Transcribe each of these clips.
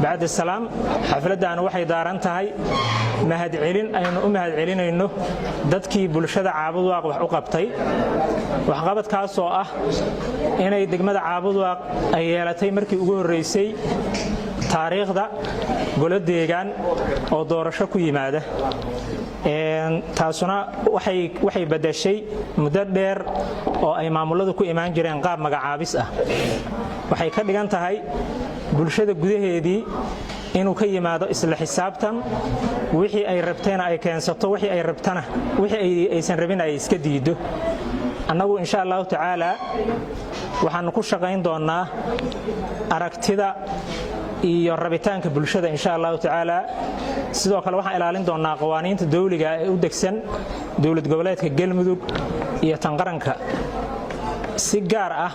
Bacdi salaam, xafladdaanu waxay daaran tahay mahadcelin aynu u mahadcelinayno dadkii bulshada Caabudwaaq wax u qabtay, waxqabadkaasoo ah inay degmada Caabudwaaq ay yeelatay markii ugu horraysay taariikhda golo deegaan oo doorasho ku yimaada. Taasuna waxay baddashay muddo dheer oo ay maamulladu ku imaan jireen qaab magacaabis ah. Waxay ka dhigan tahay bulshada gudaheedii inuu ka yimaado isla xisaabtan, wixii ay rabtayna ay keensato, wixii ay rabtana, wixii aysan rabin ay iska diiddo. Annagu, insha Allahu tacaala, waxaannu ku shaqayn doonnaa aragtida iyo rabitaanka bulshada, insha Allahu tacaala. Sidoo kale waxaan ilaalin doonnaa qawaaniinta dawliga ee u degsan dowlad goboleedka Galmudug iyo tan qaranka. Si gaar ah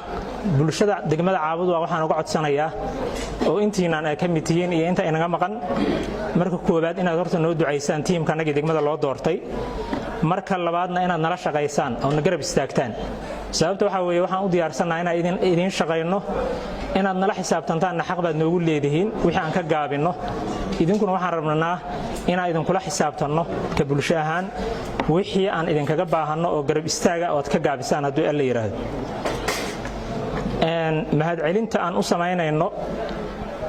bulshada degmada Caabudwaaq waxaan uga codsanayaa, oo intiinaan ay ka mid tihiin iyo inta inaga maqan, marka koowaad inaad horta noo ducaysaan tiimkanagii degmada loo doortay, marka labaadna inaad nala shaqaysaan oo na garab istaagtaan. Sababta waxaa weeye, waxaan u diyaarsannaha inaan idiin shaqayno. Inaad nala xisaabtantaanna xaq baad noogu leedihiin wixii aan ka gaabinno. Idinkuna waxaan rabnaa inaan idinkula xisaabtanno ka bulsho ahaan wixii aan idinkaga baahanno oo garab istaaga ood ka gaabisaan, hadduu Alla yidhaahdo. Mahadcelinta aan u samaynayno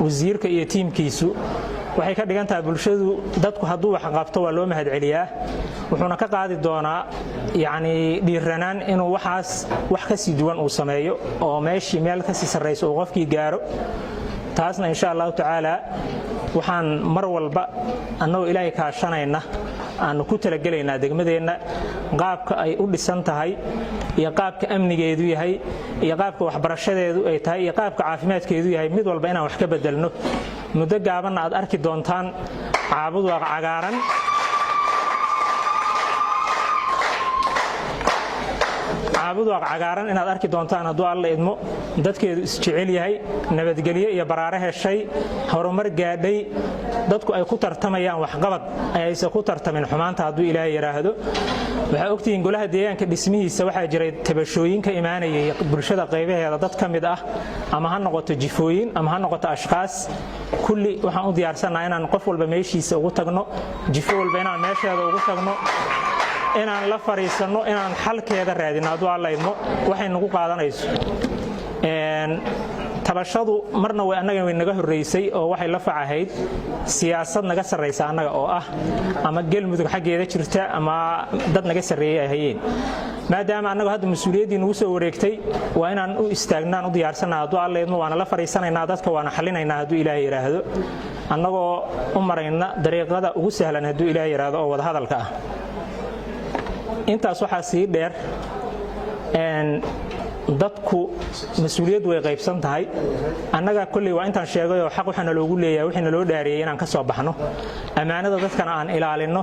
wasiirka iyo tiimkiisu waxay ka dhigan tahay bulshadu, dadku hadduu wax qabto waa loo mahadceliyaa. Wuxuuna ka qaadi doonaa, yacnii, dhiiranaan inuu waxaas wax ka sii duwan uu sameeyo oo meeshii meel ka sii sarrayso uu qofkii gaaro. Taasna, insha Allahu tacaala, waxaan mar walba annagoo Ilaahay kaashanayna aanu ku talagelaynaa degmadeenna qaabka ay u dhisan tahay iyo qaabka amnigeedu yahay iyo qaabka waxbarashadeedu ay tahay iyo qaabka caafimaadkeedu yahay, mid walba inaan wax ka bedelno. Muddo gaabanna aad arki doontaan Caabudwaaq cagaaran, Caabudwaaq cagaaran inaad arki doontaan, hadduu Alla idmo. Dadkeedu isjecel yahay, nabadgelyo iyo baraare heshay, horumar gaadhay, dadku ay ku tartamayaan waxqabad, ayaysan ku tartamin xumaanta, hadduu Ilaahay yidhaahdo. Waxaa ogtihiin golaha deegaanka dhismihiisa waxaa jiray tabashooyin ka imaanayay bulshada qaybaheeda dad ka mid ah, ama ha noqoto jifooyin ama ha noqoto ashqaas. Kulli waxaan u diyaarsannaha inaan qof walba meeshiisa ugu tagno, jifo walba inaan meesheeda ugu tagno, inaan la fadhiisanno, inaan xalkeeda raadino, hadduu Alla idmo, waxay nagu qaadanayso. Tabashadu marna way annaga way naga horraysay oo waxay la facahayd siyaasad naga sarraysa annaga oo ah ama Galmudug xaggeeda jirta ama dad naga sarreeyey ay hayeen. Maadaama annagu hadda mas-uuliyaddii nagu soo wareegtay, waa inaan u istaagnaan u diyaarsannaha, hadduu Alla idmo. Waana la fadhiisanaynaa dadka, waana xallinaynaa, hadduu Ilaahay yidhaahdo, annagoo u marayna dariiqada ugu sahlan, hadduu Ilaahay yidhaahdo, oo wadahadalka ah. Intaas waxaa sii dheer, dadku mas-uuliyaddu way qaybsan tahay. Annaga kolley waa intaan sheegayoo xaq waxaana loogu leeyahay wixii naloo dhaariyey inaan ka soo baxno, ammaanada dadkana aan ilaalinno,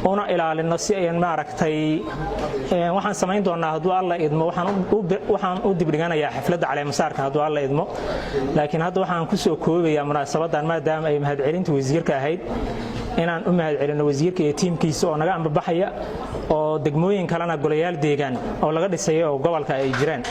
una ilaalinno si ayan maaragtay. Waxaan samayn doonnaa, hadduu Alla idmo, waxaan u dibdhiganayaa xafladda caleemasaarka, hadduu Alla idmo. Laakiin hadda waxaan ku soo koobayaa munaasabadan, maadaama ay mahadcelinta wasiirka ahayd, inaan u mahadcelinno wasiirka iyo tiimkiisa oo naga ambabaxaya, oo degmooyin kalena golayaal deegaan oo laga dhisayo oo gobolka ay jiraan.